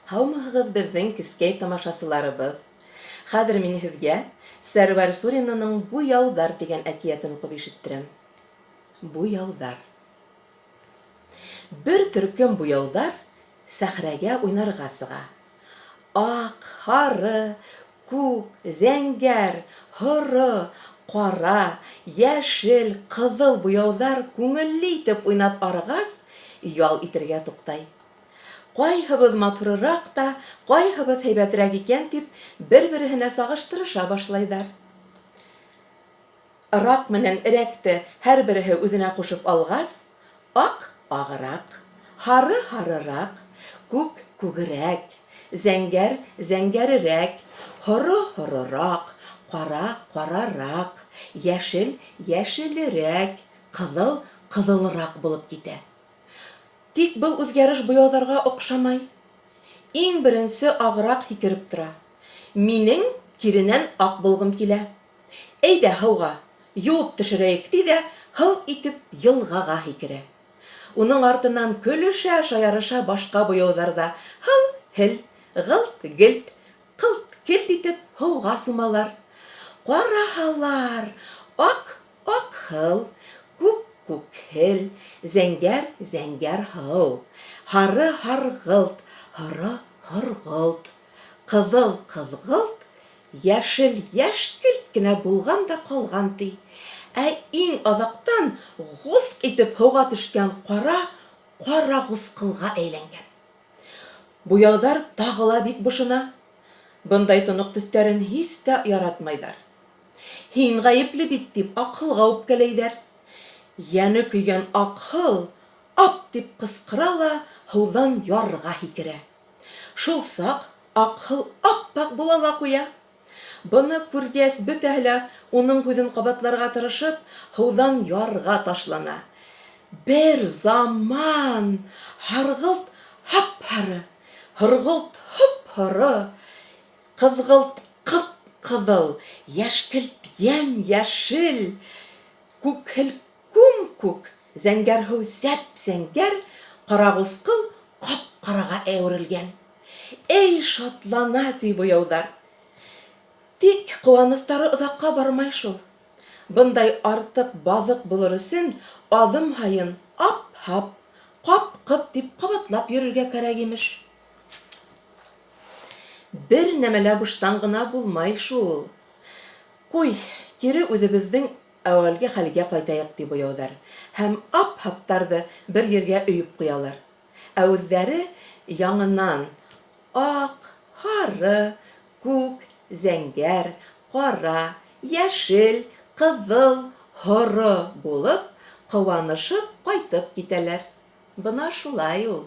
Һаумыһығыҙ, беҙҙең кескәй тамашасыларыбыҙ! Хәҙер мин һеҙгә Сәрвәр Суринаның Буяуҙар тигән әкиәтен уҡып ишеттерәм. Буяуҙар. Бер төркөм буяуҙар сәхрәгә уйнарға сыға. Ак, һары, күк, зәңгәр, һоро, кара, йәшел, кызыл буяуҙар күңелле итеп уйнап арығас, ял итергә туктай. Кайһыбыҙ матурыраҡ та, кайһыбыҙ һәйбәтерәк икән дип, бер-береһенә сағыштырыша башлайҙар. Рак менән эрәкте һәрбереһе үзенә ҡушып алғас, ак агырак, һары һарырак, күк күгерәк, зәңгәр зәңгәрерәк, һоро һорорак, кара карарак, йәшел йәшелерәк, кызыл кызылырак булып китә. Тик был үзгәреш буяуҙарға оҡшамай. Иң беренсе ағыраҡ һикереп тора. Минең киренән аҡ булғым килә. Әйҙә һыуға, йыуып төшөрәйек, ти ҙә һыл итеп йылғаға һикерә. Уның артынан көлөшә, шаярыша башҡа буяуҙар ҙа һыл-һел, ғылт-гелт, ҡылт-келт итеп һыуға сумалар. Ҡараһалар, ак Аҡһыл, күк күкһел, зәңгәр зәңгәрһыу, һары һарғылт, һоро һорғолт, ҡыҙыл ҡыҙғылт, йәшел йәшкелт кенә булған да ҡалған, ти. Ә иң аҙаҡтан ғусҡ итеп һыуға төшкән ҡара ҡарағусҡылға әйләнгән. Буяуҙар тағы ла бик бошона. Бындай тоноҡ төҫтәрен һис тә яратмайҙар. Һин ғәйепле бит, дип Аҡһылға үпкәләйҙәр. Йәне көйгән Аҡһыл, ап дип ҡысҡыра ла һыуҙан ярға һикерә. Шул саҡ Аҡһыл ап-аҡ була ла ҡуя. Быны күргәс, бөтәһе лә уның һүҙен ҡабатларға тырышып, һыуҙан ярға ташлана. Бер заман һарғылт һап-һары, һорғолт һоп-һоро, Ҡыҙғылт ҡып-ҡыҙыл, йәшкелт йәм-йәшел, күкһел күм-күк, зәңгәрһыу зәп-зәңгәр, ҡарағусҡыл ҡап-ҡараға әүерелгән. Эй шатлана, ти буяуҙар. Тик ҡыуаныстары оҙаҡҡа бармай шул. Бындай артыҡ баҙыҡ булыр өсөн аҙым һайын ап-һап, ҡап-ҡып дип ҡабатлап йөрөргә кәрәк, имеш. Бер нәмә лә буштан гына булмай шул. Куй, кире үзебезнең әүәлге хәлгә кайтайык, ди буяуҙар һәм ап-һаптарҙы бер ергә өйөп ҡуялар. Ә үзҙәре яңынан ак, һары, күк, зәңгәр, кара, йәшел, кызыл, һоро булып, кыуанышып кайтып китәләр. Бына шулай ул.